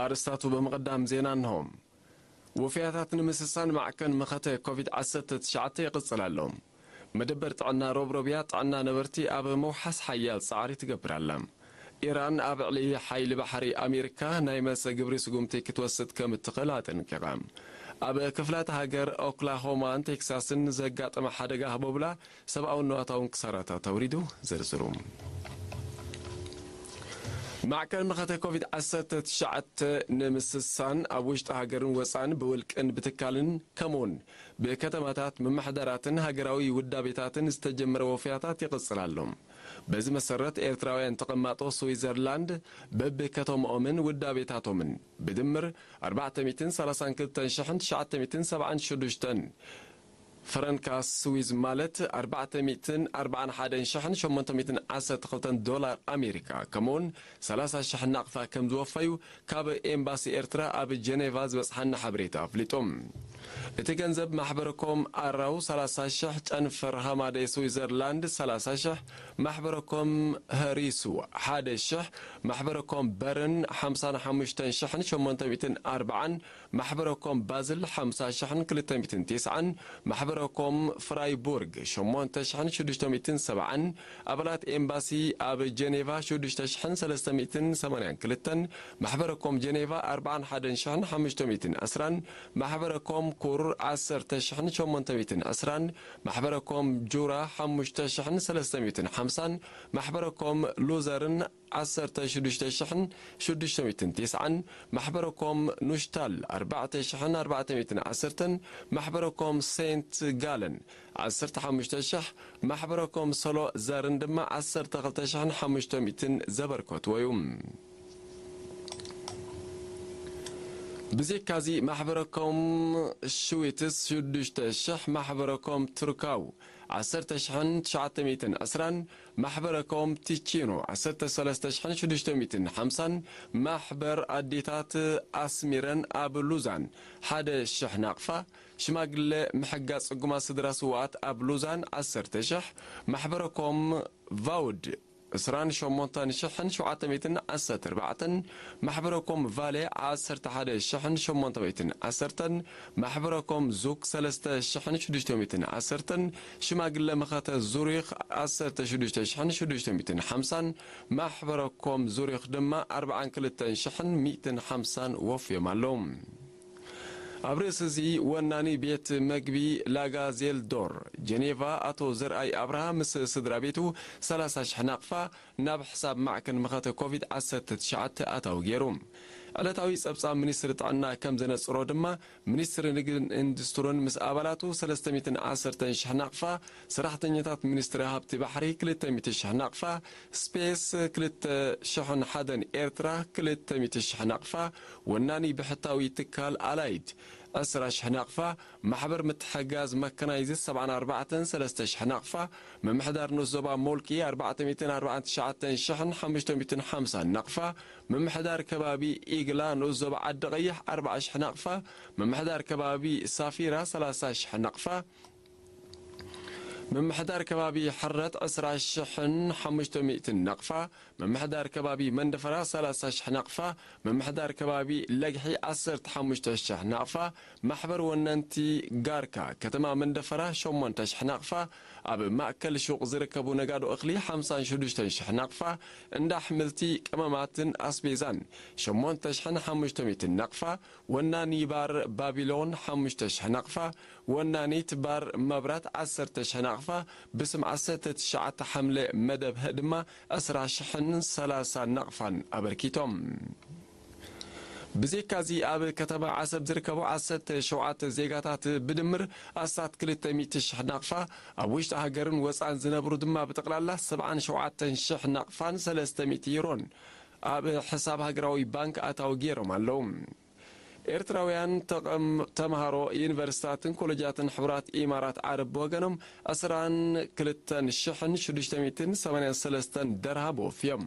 ኣርእስታቱ ብምቕዳም ዜና እንሆ። ወፍያታት ንምስሳን ማዕከን መኸተ ኮቪድ ዓሰርተ ትሽዓተ ይቕጽል ኣሎ። መደበር ጥዕና ሮብሮብያ ጥዕና ነበርቲ ኣብ ምውሓስ ሓያል ጻዕሪ ትገብር ኣላ። ኢራን ኣብ ልዕሊ ሓይሊ ባሕሪ ኣሜሪካ ናይ መልሰ ግብሪ ስጉምቲ ክትወስድ ከም እትኽእል ኣጠንቂቓ። ኣብ ክፍላተ ሃገር ኦክላሆማን ቴክሳስን ዘጋጠመ ሓደጋ ህቦብላ ሰብኣውን ንዋታውን ክሳራታት ኣውሪዱ። ዝርዝሩ። ማዕከን መኸተ ኮቪድ ዓሰርተ ትሽዓተ ንምስሳን ኣብ ውሽጢ ሃገርን ወፃን ብውልቅን ብትካልን ከምኡውን ብከተማታት ምምሕዳራትን ሃገራዊ ውዳቤታትን ዝተጀመረ ወፍያታት ይቕጽል ኣሎ። በዚ መሰረት ኤርትራውያን ተቐማጦ ስዊዘርላንድ በብከተምኦምን ውዳቤታቶምን ብድምር ኣርባዕተ ሚእትን ሰላሳን ክልተን ሽሕን ትሽዓተ ሚእትን ሰብዓን ሽዱሽተን ፈረንካ ስዊዝ ማለት ኣርባዕተ ሚእትን ኣርባዓን ሓደን ሽሕን ሸሞንተ ሚእትን ዓሰርተ ክልተን ዶላር ኣሜሪካ ከምኡውን ሰላሳ ሽሕ ናቕፋ ከም ዝወፈዩ ካብ ኤምባሲ ኤርትራ ኣብ ጀኔቫ ዝበጽሓና ሓበሬታ ኣፍሊጡ። እቲ ገንዘብ ማሕበረኮም ኣራው ሰላሳ ሽሕ፣ ጨንፈር ሃማደ ስዊዘርላንድ ሰላሳ ሽሕ፣ ማሕበረኮም ሀሪሱ ሓደ ሽሕ፣ ማሕበረኮም በርን ሓምሳን ሓሙሽተን ሽሕን ሸሞንተ ሚእትን ኣርባዓን፣ ማሕበረኮም ባዝል ሓምሳ ሽሕን ክልተ ሚእትን ተስዓን፣ ማሕበረኮም ፍራይቡርግ ሸሞንተ ሽሕን ሽዱሽተ ሚእትን ሰብዓን፣ ኣባላት ኤምባሲ ኣብ ጀኔቫ ሽዱሽተ ሽሕን ሰለስተ ሚእትን ሰማንያን ክልተን፣ ማሕበረኮም ጀኔቫ ኣርባዓን ሓደን ሽሕን ሓሙሽተ ሚእትን ዕስራን፣ ማሕበረኮም ኩር ዓሰርተ ሽሕን ሸሞንተ ሚእትን ዕስራን፣ ማሕበረኮም ጁራ ሓሙሽተ ሽሕን ሰለስተ ሚእትን ሓምሳን፣ ማሕበረኮም ሉዘርን ዓሰርተ ሽዱሽተ ሽሕን ሽዱሽተ ሚእትን ተስዓን፣ ማሕበረኮም ኑሽታል ኣርባዕተ ሽሕን ኣርባዕተ ሚእትን ዓሰርተን፣ ማሕበረኮም ሴንት ጋለን ዓሰርተ ሓሙሽተ ሽሕ፣ ማሕበረኮም ሶሎ ዘርን ድማ ዓሰርተ ክልተ ሽሕን ሓሙሽተ ሚእትን ዘበርከትዎ እዩ። ብዜካዚ ማሕበረኮም ሽዊትስ ሽዱሽተ ሽሕ፣ ማሕበረኮም ቱርካው ዓሰርተ ሽሕን ትሽዓተ ሚእትን ዕስራን፣ ማሕበረኮም ቲቺኖ ዓሰርተ ሰለስተ ሽሕን ሽዱሽተ ሚእትን ሓምሳን፣ ማሕበር ኣዴታት ኣስሚረን ኣብ ሉዛን ሓደ ሽሕ ናቕፋ፣ ሽማግለ ምሕጋዝ ጽጉማት ስድራ ስውኣት ኣብ ሉዛን ዓሰርተ ሽሕ፣ ማሕበረኮም ቫውድ ዕስራን ሸሞንተን ሽሕን ሸውዓተ ሚእትን ዓሰርተ ኣርባዕተን፣ ማሕበረኮም ቫሌ ዓሰርተ ሓደ ሽሕን ሸሞንተ ሚእትን ዓሰርተን፣ ማሕበረኮም ዙክ ሰለስተ ሽሕን ሽዱሽተ ሚእትን ዓሰርተን፣ ሽማግለ መኸተ ዙሪኽ ዓሰርተ ሽዱሽተ ሽሕን ሽዱሽተ ሚእትን ሓምሳን፣ ማሕበረኮም ዙሪኽ ድማ ኣርባዓን ክልተን ሽሕን ሚእትን ሓምሳን ወፍዮም ኣለዉ። ኣብ ርእሲ እዚ ወናኒ ቤት መግቢ ላጋዜልዶር ጀኔቫ ኣቶ ዘርኣይ ኣብርሃ ምስ ስድራ ቤቱ ሰላሳ ሽሕ ናቕፋ ናብ ሕሳብ ማዕከን መኸተ ኮቪድ ዓሰርተ ትሽዓተ ኣታዊ ገይሩ። ዕለታዊ ጸብጻብ ሚኒስትሪ ጥዕና ከም ዘነጽሮ ድማ፣ ሚኒስትሪ ንግድን ኢንዱስትሪን ምስ ኣባላቱ ሰለስተ ሚእትን ዓሰርተን ሽሕ ናቕፋ፣ ሰራሕተኛታት ሚኒስትሪ ሃብቲ ባሕሪ ክልተ ሚእቲ ሽሕ ናቕፋ፣ ስፔስ ክልተ ሽሕን ሓደን ኤርትራ ክልተ ሚእቲ ሽሕ ናቕፋ፣ ወናኒ ብሕታዊ ትካል ኣላይድ ዕስራ ሽሕ ናቕፋ፣ ማሕበር ምትሕጋዝ መካናይዝድ ሰብዓን ኣርባዕተን ሰለስተ ሽሕ ናቕፋ፣ ምምሕዳር ንኡስ ዞባ ሞልቂ ኣርባዕተ ሚእትን ኣርባዓን ትሽዓተን ሽሕን ሓሙሽተ ሚእትን ሓምሳን ናቕፋ፣ ምምሕዳር ከባቢ ኢግላ ንኡስ ዞባ ዓዲ ቀይሕ ኣርብዓ ሽሕ ናቕፋ፣ ምምሕዳር ከባቢ ሳፊራ ሰላሳ ሽሕ ናቕፋ፣ ምምሕዳር ከባቢ ሕረት ዕስራ ሽሕን ሓሙሽተ ሚእትን ናቕፋ፣ ምምሕዳር ከባቢ መንደፈራ ሰላሳ ሽሕ ናቕፋ፣ ምምሕዳር ከባቢ ለግሒ ዓሰርተ ሓሙሽተ ሽሕ ናቕፋ፣ ማሕበር ወነንቲ ጋርካ ከተማ መንደፈራ ሸሞንተ ሽሕ ናቕፋ፣ ኣብ ማእከል ሹቕ ዝርከቡ ነጋዶ እኽሊ ሓምሳን ሽዱሽተን ሽሕ ናቕፋ፣ እንዳ ኣሕምልቲ፣ ቀመማትን ኣስቤዛን ሸሞንተ ሽሕን ሓሙሽተ ሚእትን ናቕፋ፣ ወናኒ ባር ባቢሎን ሓሙሽተ ሽሕ ናቕፋ፣ ወናኒት ባር መብራት ዓሰርተ ሽሕ ናቕፋ፣ ብስም ዓሰርተ ትሽዓተ ሓምለ መደብ ህእ ድማ ዕስራ ሽሕን ሰላሳ ናቕፋን ኣበርኪቶም። ብዜካዚ ኣብ ከተማ ዓሰብ ዝርከቡ ዓሰርተ ሸውዓተ ዜጋታት ብድምር ኣስታት ክልተ ሚእቲ ሽሕ ናቕፋ፣ ኣብ ውሽጢ ሃገርን ወፃን ዝነብሩ ድማ ብጠቕላላ ሰብዓን ሸውዓተን ሽሕ ናቕፋን ሰለስተ ሚእቲ ዩሮን ኣብ ሕሳብ ሃገራዊ ባንክ ኣታዊ ገይሮም ኣለዉ። ኤርትራውያን ተቐም-፣ ተምሃሮ ዩኒቨርሲታትን ኮሌጃትን ሕቡራት ኢማራት ዓረብ ብወገኖም ዕስራን ክልተን ሽሕን ሽዱሽተ ሚእትን ሰማንያን ሰለስተን ደርሃም ወፍዮም።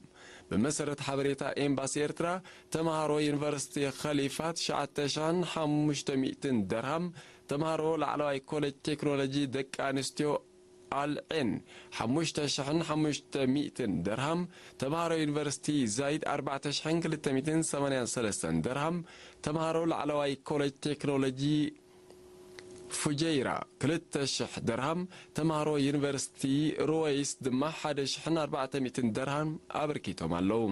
ብመሰረት ሓበሬታ ኤምባሲ ኤርትራ፣ ተምሃሮ ዩኒቨርሲቲ ኸሊፋ ትሽዓተ ሽሕን ሓሙሽተ ሚእትን ደርሃም፣ ተምሃሮ ላዕለዋይ ኮሌጅ ቴክኖሎጂ ደቂ ኣንስትዮ ኣል ዔን ሓሙሽተ ሽሕን ሓሙሽተ ሚእትን ደርሃም፣ ተምሃሮ ዩኒቨርሲቲ ዛይድ ኣርባዕተ ሽሕን ክልተ ሚእትን ሰማንያን ሰለስተን ደርሃም፣ ተምሃሮ ላዕለዋይ ኮሌጅ ቴክኖሎጂ ፉጀይራ ክልተ ሽሕ ደርሃም፣ ተምሃሮ ዩኒቨርሲቲ ሩወይስ ድማ ሓደ ሽሕን ኣርባዕተ ሚእትን ደርሃም ኣበርኪቶም ኣለዉ።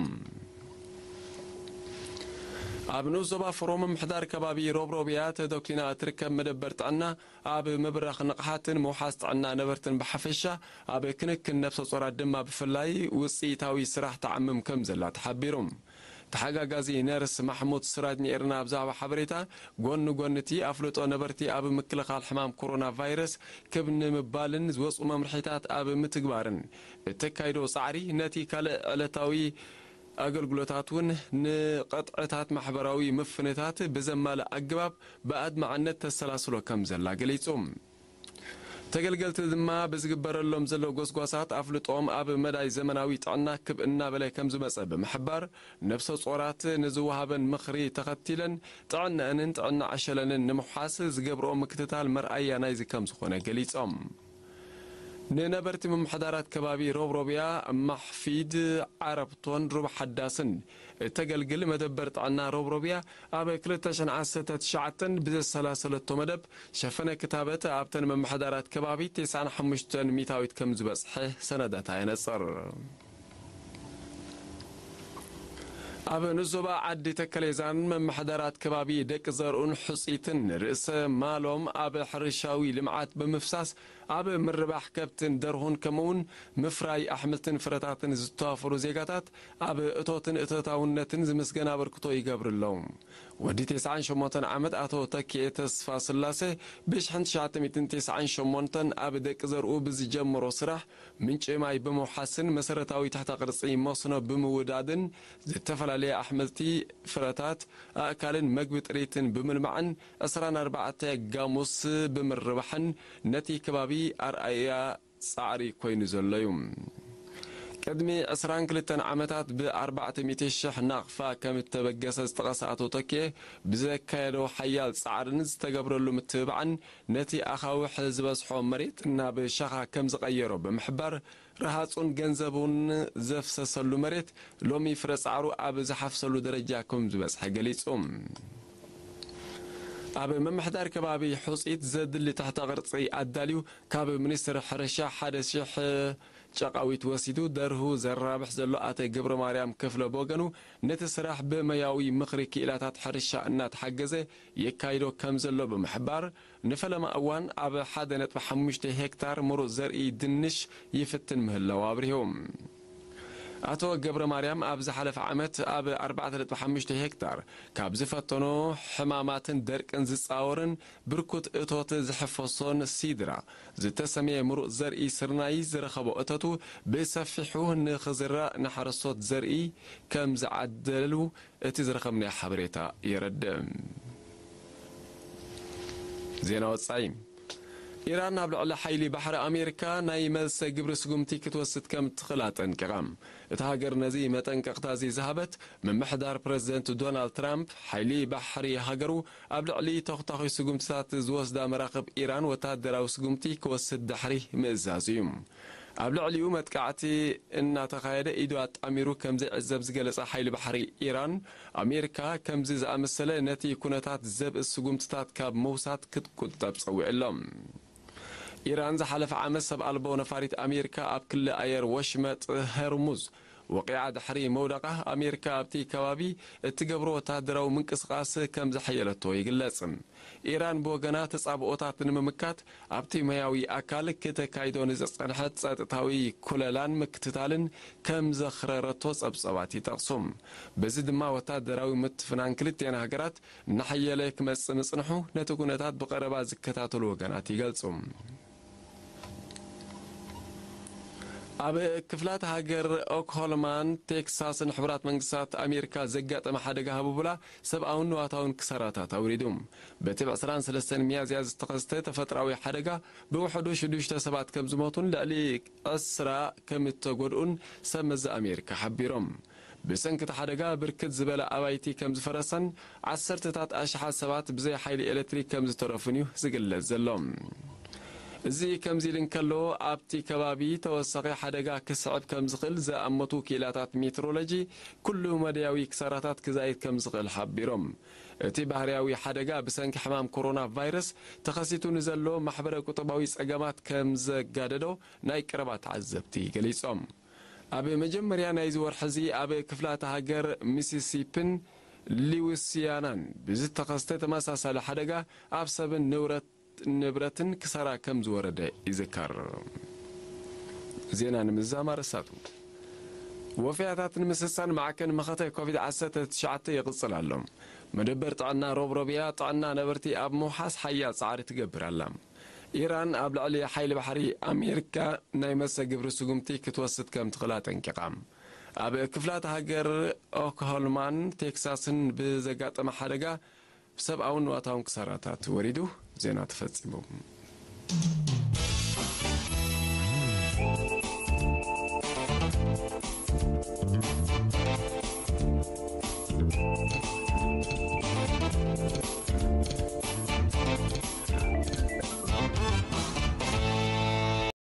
ኣብ ንኡስ ዞባ ፎሮ ምምሕዳር ከባቢ ሮብሮብያ ተደኲና እትርከብ መደበር ጥዕና፣ ኣብ ምብራኽ ንቕሓትን ምውሓስ ጥዕና ነበርትን ብሓፈሻ፣ ኣብ ክንክን ነፍሰ ጾራት ድማ ብፍላይ ውጽኢታዊ ስራሕ ትዓምም ከም ዘላ ተሓቢሩ። ተሓጋጋዚ ነርስ ማሕሙድ ስራጅ ንኤርና ኣብ ዝሃቦ ሓበሬታ፣ ጎኒ ጎኒ እቲ ኣፍልጦ ነበርቲ ኣብ ምክልኻል ሕማም ኮሮና ቫይረስ ክብ ንምባልን ዝወጹ መምርሒታት ኣብ ምትግባርን እተካይዶ ጻዕሪ፣ ነቲ ካልእ ዕለታዊ ኣገልግሎታት እውን ንቐጥዕታት ማሕበራዊ ምፍንታት ብዘማልእ ኣገባብ ብኣድማዕነት ተሰላስሎ ከም ዘላ ገሊጹ። ተገልገልቲ ድማ ብዝግበረሎም ዘሎ ጎስጓሳት ኣፍልጦም ኣብ መዳይ ዘመናዊ ጥዕና ክብ እናበለ ከም ዝመጸ ብምሕባር፣ ነፍሰ ጾራት ንዝወሃበን ምኽሪ ተኸቲለን ጥዕነአንን ጥዕና ዕሸለንን ንምውሓስ ዝገብርኦ ምክትታል መርኣያ ናይዚ ከም ዝኾነ ገሊጾም። ንነበርቲ ምምሕዳራት ከባቢ ሮብሮብያ፣ ማሕፊድ፣ ዓረብቶን ሩባ ሓዳስን እተገልግል መደበር ጥዕና ሮብሮብያ፣ ኣብ ክልተ ሽሕን ዓሰርተ ትሽዓተን ብዘሰላሰለቶ መደብ ሸፈነ ክታበት ኣብተን ምምሕዳራት ከባቢ ተስዓን ሓሙሽተን ሚታዊት ከም ዝበጽሐ ሰነዳታ የነጽር። ኣብ ንዞባ ዓዲ ተከሌዛን ምምሕዳራት ከባቢ ደቂ ዘርኡን ሕጺትን ርእሰ ማሎም ኣብ ሕርሻዊ ልምዓት ብምፍሳስ ኣብ ምርባሕ ከብትን ደርሁን ከምኡውን ምፍራይ ኣሕምልትን ፍረታትን ዝተዋፈሩ ዜጋታት ኣብ እቶትን እቶታውነትን ዝምስገን ኣበርክቶ ይገብሩ ኣለዉ። ወዲ ተስዓን ሸሞንተን ዓመት ኣቶ ተኪኤ ተስፋ ስላሴ ብሽሕን ትሽዓተ ሚእትን ተስዓን ሸሞንተን ኣብ ደቂ ዘርኡ ብዝጀመሮ ስራሕ ምንጪ ማይ ብምውሓስን መሰረታዊ ትሕተ ቅርጺ መስኖ ብምውዳድን ዝተፈላለየ ኣሕምልቲ፣ ፍረታት፣ ኣእካልን መግቢ ጥሪትን ብምልማዕን ዕስራን ኣርባዕተ ጋሙስ ብምርባሕን ነቲ ከባቢ ኣርኣያ ጻዕሪ ኮይኑ ዘሎ እዩ። ቅድሚ ዕስራን ክልተን ዓመታት ብኣርባዕተ ሚእቲ ሽሕ ናቕፋ ከም እተበገሰ ዝጠቐሰ ኣቶ ተኪኤ፣ ብዘካየዶ ሓያል ጻዕርን ዝተገብረሉ ምትብባዕን ነቲ ኣኻውሕ ዝበዝሖ መሬት ናብ ሸኻ ከም ዝቐየሮ ብምሕባር፣ ረሃጹን ገንዘቡን ዘፍሰሰሉ መሬት ሎሚ ፍረ ጻዕሩ ኣብ ዝሓፍሰሉ ደረጃ ከም ዝበጽሐ ገሊጹ። ኣብ ምምሕዳር ከባቢ ሑጺት ዘድሊ ትሕተ ቅርጺ ኣዳልዩ ካብ ሚኒስትሪ ሕርሻ ሓደ ሽሕ ጨቓዊት ወሲዱ ደርሁ ዘራብሕ ዘሎ ኣቶ ገብረ ማርያም ክፍለ ብወገኑ፣ ነቲ ስራሕ ብመያዊ ምኽሪ ክኢላታት ሕርሻ እናተሓገዘ የካይዶ ከም ዘሎ ብምሕባር፣ ንፈለማ እዋን ኣብ ሓደ ነጥቢ ሓሙሽተ ሄክታር ምሩጽ ዘርኢ ድንሽ ይፍትን ምህላዉ ኣብሪሁ። ኣቶ ገብረ ማርያም ኣብ ዝሓለፈ ዓመት ኣብ ኣርባዕተ ነጥቢ ሓሙሽተ ሄክታር ካብ ዝፈተኖ ሕማማትን ደርቅን ዝጻወርን ብርኩት እቶት ዝሕፈሶን ሲድራ ዝተሰምየ ምሩጽ ዘርኢ ስርናይ ዝረኸቦ እተቱ ብሰፊሑ ንኽዝራእ ንሓረስቶት ዘርኢ ከም ዝዓደሉ እቲ ዝረኸብናዮ ሓበሬታ የረድእ። ዜና ወጻኢ። ኢራን ኣብ ልዕሊ ሓይሊ ባሕሪ ኣሜሪካ ናይ መልሰ ግብሪ ስጉምቲ ክትወስድ ከም ትኽእል ኣጠንቂቓ። እታ ሃገር ነዚ መጠንቀቕታ እዚ ዝሃበት፣ ምምሕዳር ፕረዚደንት ዶናልድ ትራምፕ ሓይሊ ባሕሪ ሃገሩ ኣብ ልዕሊ ተኹታኺ ስጉምትታት ዝወስዳ መራኽብ ኢራን ወታደራዊ ስጉምቲ ክወስድ ድሕሪ ምእዛዙ እዩ። ኣብ ልዕሊኡ መጥቃዕቲ እናተኻየደ ኢዱ ኣጣሚሩ ከም ዘይዕዘብ ዝገለጸ ሓይሊ ባሕሪ ኢራን፣ ኣሜሪካ ከምዚ ዝኣመሰለ ነቲ ኩነታት ዘብእስ ስጉምትታት ካብ ምውሳድ ክትቁጠብ ጸዊዑ ኣሎ። ኢራን ዝሓለፈ ዓመት ሰብ ኣልቦ ነፋሪት ኣሜሪካ ኣብ ክሊ ኣየር ወሽመጥ ሄርሙዝ ወቒዓ ድሕሪ ምውዳቓ፣ ኣሜሪካ ኣብቲ ከባቢ እትገብሮ ወታደራዊ ምንቅስቓስ ከም ዘሐየለቶ ይግለጽ። ኢራን ብወገና ተጻብኦታት ንምምካት ኣብቲ ማያዊ ኣካል ክተካይዶ ንዝጸንሐት ጸጥታዊ ኩለላን ምክትታልን ከም ዘኽረረቶ ጸብጸባት ይጠቕሱ። በዚ ድማ ወታደራዊ ምትፍናን ክልቲኤን ሃገራት እናሐየለ ክመጽእ ምጽንሑ ነቲ ኩነታት ብቐረባ ዝከታተሉ ወገናት ይገልጹ። ኣብ ክፍላት ሃገር ኦክሆልማን ቴክሳስን ሕቡራት መንግስታት ኣሜሪካ ዘጋጠመ ሓደጋ ሃቡቡላ ሰብኣውን ንዋታውን ክሳራታት ኣውሪዱ። በቲ ብ ዕስራን ሰለስተን ሚያዝያ ዝተኸስተ ተፈጥራዊ ሓደጋ ብውሕዱ ሽዱሽተ ሰባት ከም ዝሞቱን ልዕሊ ዕስራ ከም እተጎድኡን ሰብ መዚ ኣሜሪካ ሓቢሮም። ብሰንኪ እቲ ሓደጋ ብርክት ዝበለ ኣባይቲ ከም ዝፈረሰን ዓሰርተታት ኣሽሓት ሰባት ብዘይ ሓይሊ ኤሌክትሪክ ከም ዝተረፉን እዩ ዝግለጽ ዘሎ። እዚ ከምዚ ኢሉ እንከሎ፣ ኣብቲ ከባቢ ተወሳኺ ሓደጋ ክስዕብ ከም ዝኽእል ዝኣመቱ ክኢላታት ሜትሮሎጂ፣ ኩሉ መደያዊ ክሳራታት ክዛይድ ከም ዝኽእል ሓቢሮም። እቲ ባህርያዊ ሓደጋ ብሰንኪ ሕማም ኮሮና ቫይረስ ተኸሲቱ ንዘሎ ማሕበረ ቁጠባዊ ጸገማት ከም ዘጋደዶ ናይ ቀረባ ተዓዘብቲ ገሊጾም። ኣብ መጀመርያ ናይዚ ወርሒ እዚ ኣብ ክፍላተ ሃገር ሚሲሲፕን ሉዊሲያናን ብዝተኸስተ ተመሳሳሊ ሓደጋ ኣብ ሰብን ንብረት ንብረትን ክሳራ ከም ዝወረደ ይዝከር። ዜና ንምዝዛም ኣርእስታቱ። ወፈያታት ንምስሳን ማዕከን መኸተ ኮቪድ ዓሰርተ ትሽዓተ ይቕጽል ኣሎ። መደበር ጥዕና ሮብሮብያ ጥዕና ነበርቲ ኣብ ምውሓስ ሓያል ጻዕሪ ትገብር ኣላ። ኢራን ኣብ ልዕሊ ሓይሊ ባሕሪ ኣሜሪካ ናይ መስተ ግብሪ ስጉምቲ ክትወስድ ከም ትኽእል ኣጠንቂቓ። ኣብ ክፍላት ሃገር ኦክሆልማን ቴክሳስን ብዘጋጠመ ሓደጋ ሰብኣውን ንዋታውን ክሳራታት ወሪዱ። ዜና ተፈጺሙ።